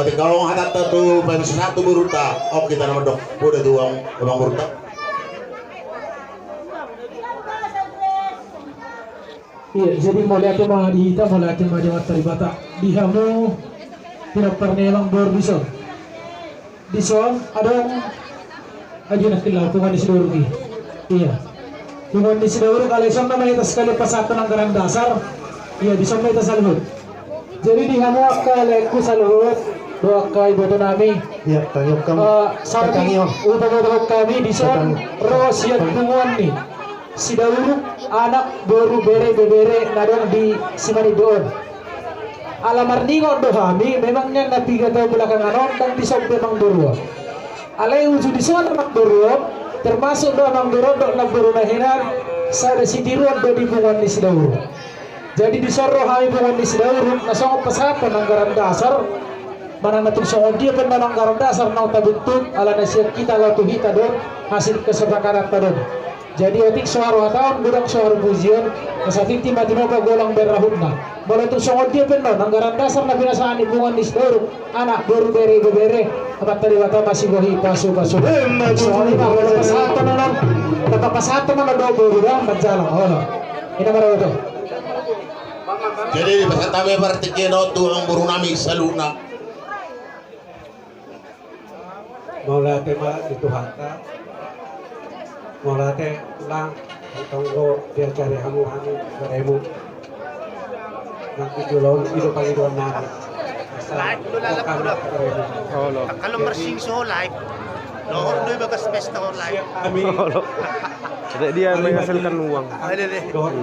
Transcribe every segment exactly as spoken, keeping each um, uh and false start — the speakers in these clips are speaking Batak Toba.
Ketika orang hatata tu, paima sahat tu borunta, oke, hita na mandok. Poda tu amang, amang borunta. Iya, jadi mauliate ma di hita, mauliate ma di Amanta Debata. Di hamu, pinompar ni amang boru dison. Dison, adong, aja na kila, punguan ni Sidauruk i. Iya. Punguan ni Sidauruk, alai dison nama hita sekali pasahathon anggaran dasar. Iya, dison ma hita saluhut. Jadi di hamu angka laengku saluhut, dohot angka iboto nami. Iya, tangiang kami. Eh, saur ni, tangiang. Upa boto kami dison, tangiang. Ro sian punguan ni Sidauruk, anak, boru, bere, bebere, na adong di Simanindo on. Ala marningot do hami, memang nian na piga taon belakangan on, ndang dison be amang boru on. Alai uju dison amang boru on, termasuk do amang boru on, dohot namboru na hinan, sada sitiruon do di punguan ni Sidauruk. Jadi dison ro hami punguan ni Sidauruk, na songon pasahathon anggaran dasar, manang na tung songon dia pe on anggaran dasar naung tabentuk, ala na sian hita laho tu hita do, hasil kesepakatan ta do. Jadi otik so harohataon, godang so harupujion, na satintin ma tinopa golang berrahutna. Molo tung songon dia pe on anggaran dasar na pinasahat ni punguan ni Sidauruk, anak, boru, bere, ibebere, Amanta Debata ma sibohi pasupasu. Emma tutu. Songon i ma, molo pasahaton on, tetap pasahaton on do boru da, manjalang, olo. Ina maragoto. Jadi pasahat hami partingkian on tu amang boru nami saluhutna. Mauliate ma di Tuhanta. Mauliate, Tulang, antong do diajari hamu hami beremu. Nang di jolo on, i do pangidoan nami. Asal kami beremu. Olo. Kalau mersing so live. Lohor do i bagas pesta on live. Siap kami. Olo. Jadi dia menghasilkan uang. Ada deh. Dohot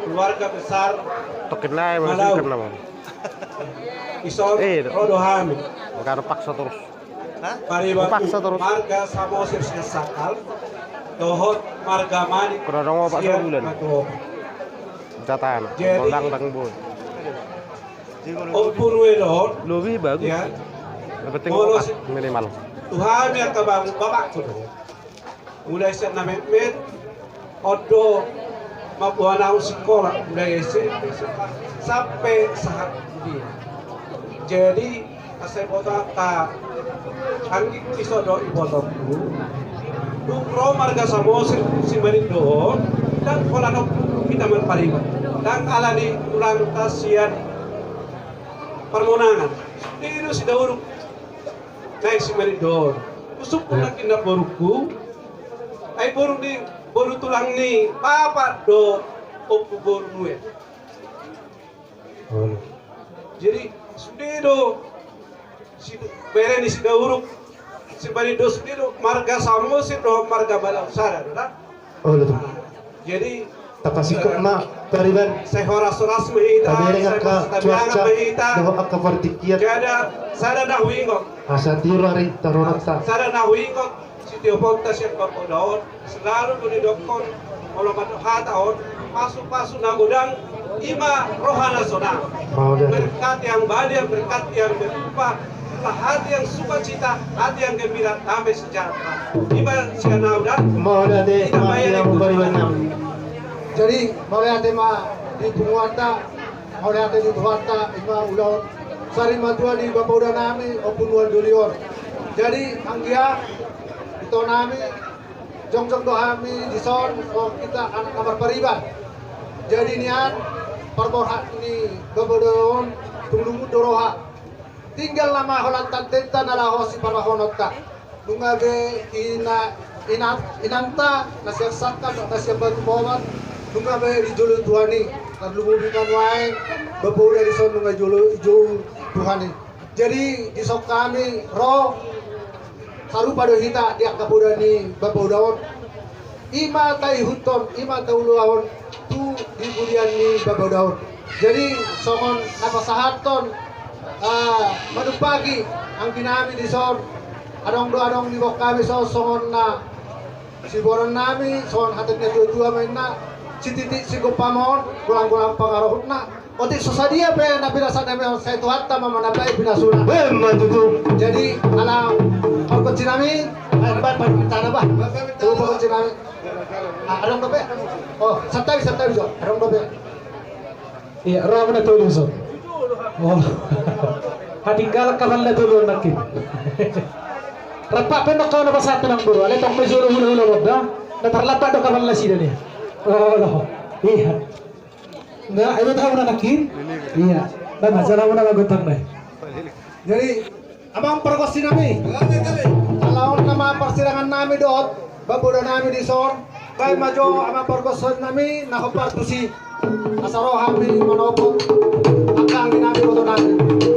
keluarga besar. Tokin lai menghasilkan nama. Ison, eh, ro do hami. Bukan paksa terus. Hah? Paksa terus. Marga Samosir sian Sakal, dohot marga Manik. Kurang dong, Pak, sian sebulan. Matuoba. Catatan. Jadi, golang tang boy. Ompu Nue do on. Lebih bagus. Ya. Yang penting molo opat, si-, minimal. Tu hami angka bapak, bapak tu do. Mulai sian na metmet, on do mamboan au sikola, mulai S M P, S M A, sampe sahat di dia. Jadi, asa iboto angka anggingku, ison do ibotongku. Dung ro marga Samosir Simanindo on, ndang holan on hita marpariban. Ndang ala ni tulangta sian Parmonangan. Sude do Sidauruk. Naeng Simanindo on. Husungkun nangkin namborungku. Ai boru ni, boru tulang ni bapak do Ompu boru Nue. Jadi sude do si bere ni Sidauruk. Simanindo sude do marga Samosir dohot marga Malau sada do da. Olo tutu. Jadi tapasingkop ma pariban. Sai horas-horas ma hita, tabereng sai angka cuaca ma hita. Dohot angka partingkian. Sada, sada na huingot. Asa tiur ari taronakta. Sada na huingot, sitioponta sian bapauda on, selalu do didokkon, molo mandok hata on, pasupasu na godang, i ma roha na sonang. Berkat yang balia, berkat yang berlimpah, hati yang sukacita, hati yang gembira, damai sejahtera. Ima sian au da. Mauliate ma di hamu pariban nami. Jadi mauliate ma di punguanta, mauliate di Tuhanta, ima ulaon sari matua ni bapauda nami Ompu Nuan Doli on. Jadi anggia, ito nami, jongjong do hami dison, songon hita anak na marpariban. Jadi nian parborhat ni bapauda on, tung lungun do roha. Tinggal nama holan tantenta na laho siparahononta. Nunga be ina, ina, inanta na sian Sangkan, na sian Batu Pomat, nunga be dijolo Tuhan i. Tarlumobi ma nuaeng bapauda dison nunga dijolo, dijolo Tuhan i. Jadi dison hami ro, sarupa do hita di angka poda ni bapauda on. Ima taihuthon, ima taulahon tu di bulian ni bapauda on. Jadi songon na pasahathon, ah, manumpaki anggi nami dison, adong do adong di bok hami so, songon na siboanon nami, songon hata ni natuatua ma inna, sititik sigompa ma on, golanggolang pangarohutna. Otik so sadia pe na pinasahat nami on, sai Tuhanta ma manambai pinasuna. Emma tutu. Jadi ala pargonsi nami, eh, ba, ba, tana ba. Tutu pargonsi nami. Ah, adong dope. Oh, santabi, santabi jo. Adong dope. Iya, roha mana tulis so. Oh. Hatinggalan kapalna tolu on nangkin. Rampak pe nangkin na pasahat tu nang boru, alai tong pe jolo hulahula on da. Na tarlambat do kapalna sida nia. Olo. Ia. Nga, ayo tahu na nangkin. Ia. Ba ma jala muna ma gontang nai. Jadi, amang pargonsi nami. Ala on nama parsirangan nami dohot bamboda nami dison. Baen ma jo amang pargonsi nami na hombar tusi. Asa ro hami manopot angka anggi nami, boto nami.